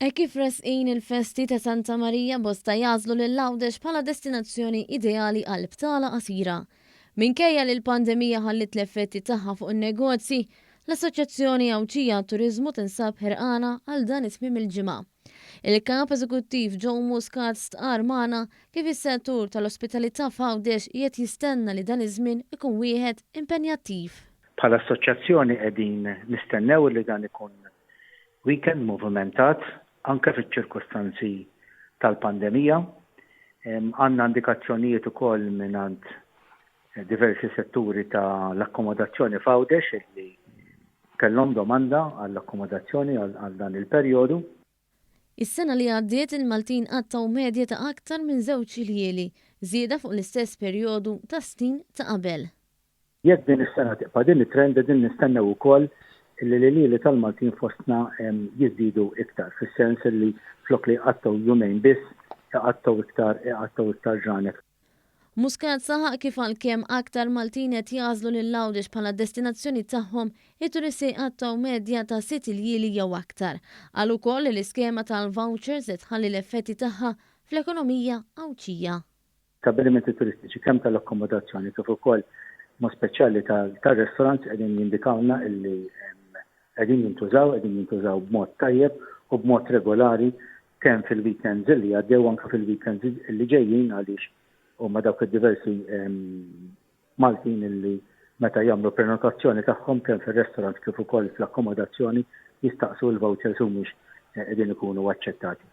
Hekk kif resqin il-festi ta' Santa Marija bosta jagħżlu lil Għawdex bħala destinazzjoni ideali għal btala qasira. Minkejja li l-pandemija ħalliet l-effetti tagħha fuq in-negozji, l-Assoċjazzjoni Għawdxija għat-Turiżmu tinsab ħerqana għal dan it-tmiem il-ġimgħa. Il-Kap Eżekuttiv Joe Muscat stqarr magħna kif is-settur tal-ospitalità f'Għawdex qiegħed jistenna li dan iż-żmien ikun wieħed impenjattiv. Bħala assoċjazzjoni qegħdin nistennew li dan ikun Weekend movimentat anke fiċ-ċirkustanzi tal-pandemija. Għandna indikazzjonijiet ukoll mingħand diversi setturi ta' l-akkomodazzjoni f'Għawdex li kellhom domanda għall-akkomodazzjoni għal dan il-perjodu. Is-sena li għaddiet il-Maltin qattgħu medja ta' aktar minn żewġ iljieli, żieda fuq l-istess perjodu tas-snin ta' qabel. Jekk din is-sena tibqa' din it-trend qegħdin nistennew ukoll illi l-iljieli tal-Maltin fostna jiżdiedu iktar, fis-sens illi flok li jqattgħu jumejn biss, iqattgħu iktar iqattgħu iktar ġranet. Muscat saħaq kif għalkemm aktar Maltin qed jagħżlu lil Għawdex bħala destinazzjoni tagħhom, it-turisti jqattgħu medja ta' sitt iljieli jew aktar. Qal ukoll li l-iskema tal-vouchers se tħalli l-effetti tagħha fl-ekonomija Għawdxija. Stabbilimenti turistiċi kemm tal-akkomodazzjoni kif ukoll mod speċjali tar-restaurants qegħdin jindikawlna illi qegħdin jintużaw, qegħdin jintużaw b'mod tajjeb u b'mod regolari kemm fil-weekends illi għaddew anke fil-weekends illi ġejjin għaliex huma dawk id-diversi Maltin illi meta jagħmlu prenotazzjoni tagħhom kemm fir-restaurants kif ukoll fl-akkomodazzjoni jistaqsu l-vouchers humiex qegħdin ikunu aċċettati.